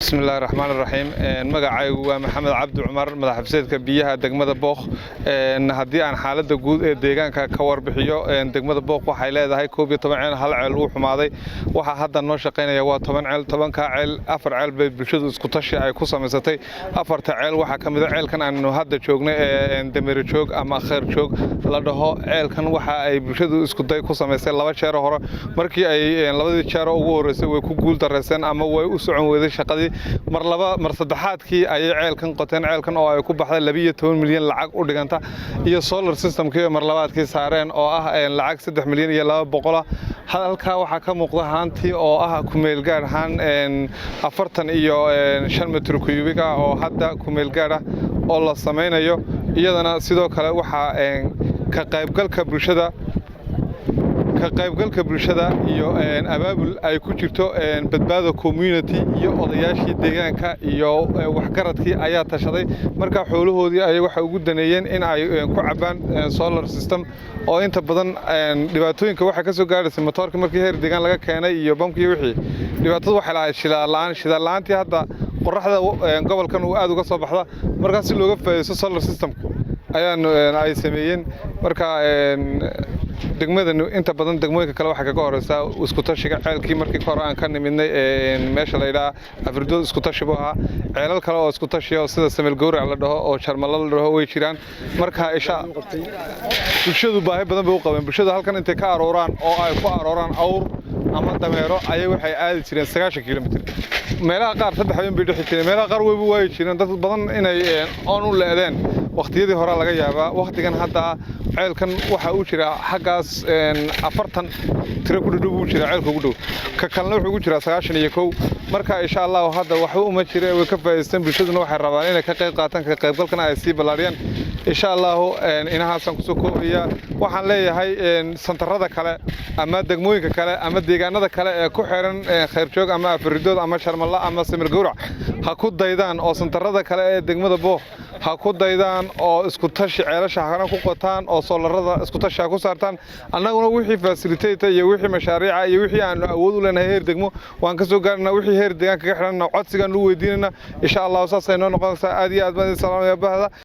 Bismillahi Raxmaan Raxiim. Magacaygu waa Maxamed Cabdi Cumar, madax xafiiseedka biyaha degmada Bookh. Haddii aan xaaladda guud ee deegaanka ka warbixiyo, degmada Bookh waxay leedahay 11 ceel. Hal ceel wuu xumaaday. Waxaa hadda noo shaqaynaya waa 10 ceel. 10-kaa ceel, afar ceel bay bulshadu isku tashi ay ku samaysatay. Afarta ceel waxaa ka mid a ceelkan aanu hadda joognay ee Dameeri Joog ama Khayr Joog la dhaho. Ceelkan waxa ay bulshadu isku day ku samaysay laba jeer hore. Markii ay labadii jeer ugu horreysay way ku guul dareyseen ama way u socon weyday shaqadii. Mar laba, mar saddexaadkii ayay ceelkan qoteen, ceelkan oo ay ku baxday 12 milyan lacag u dhiganta, iyo solar systemkii mar labaadkii saareen oo ah lacag 3 milyan iyo 200. Halkaa waxaa ka muuqda haantii oo ah kumeelgaadh, haan 45 mitir kuyubig ah oo hadda kumeelgaadh ah oo la samaynayo iyadana. Sidoo kale waxaa ka qaybgalka bulshada iyo abaabul ay ku jirto Badbaado Community iyo odayaashii deegaanka iyo waxgaradkii ayaa tashaday. Marka xoolahoodii ayay waxay ugu daneeyeen in ay ku cabaan solar system, oo inta badan dhibaatooyinka waxay ka soo gaadhaysay matoorka markii heer deegaan laga keenay iyo bamkii. Wixii dhibaatadu waxay lahayd shidaal la'aan. Shidaal la'aantii hadda qorraxda gobolkan uu aad uga soo baxda. Markaa si looga faa'iidaysto solar systemka ayaan ay sameeyeen. Marka degmadanu inta badan degmooyinka kale waxay kaga horeysaa isku tashiga. Ceelkii markii hore aan ka nimidnay meesha la yidhaha Afridood isku tashi buu ahaa. Ceelal kale oo isku tashiya oo sida Sameel Gowrac la dhaho oo Jarmalo la dhaho way jiraan. Marka isha bulshadu baahi badan bay u qabeen. Bulshadu halkan intay ka arooraan oo ay ku arooraan awr ama dameero ayay waxay aadi jireen 90 kilomitir. Meelaha qaar 3 habeen bay dhexi jireen, meelaha qaar wayba waayi jireen. Dad badan inay oon u le'deen waqtiyadii hore laga yaabaa. Waqtigan hadda ceelkan waxa uu jiraa xaggaas 40 tiro ku dhudhow buu jiraa ceelka ugu dhow, ka kalena wuxuu ugu jiraa 91. Marka insha Allahu hadda waxba uma jira, way ka faa'iidaysteen. Bulshaduna waxay rabaan inay ka qayb qaataan, ka qaybgalkana ay sii ballaariyaan insha Allahu. Inahaasaan kusoo koobaya. Waxaan leeyahay santarada kale ama degmooyinka kale ama deegaanada kale ee ku xiran Khayrjoog ama Afridood ama Sharmalla ama Samir Gowrac ha ku daydaan, oo santarada kale ee degmada Bookh ha ku daydaan, oo isku tashi ceelasha hana ku qotaan, oo soolarada isku tashi ha ku saartaan. Annaguna wixii facilitate iyo wixii mashaariica iyo wixii aanu awood u leenahay heer degmo waan ka soo gaarnaa. Wixii heer deegaan kaga xidhanna codsigaan u weydiinayna insha Allahu. Saasay noo noqonaysaa. Aad iyo aad baan idin salaamaya bahda.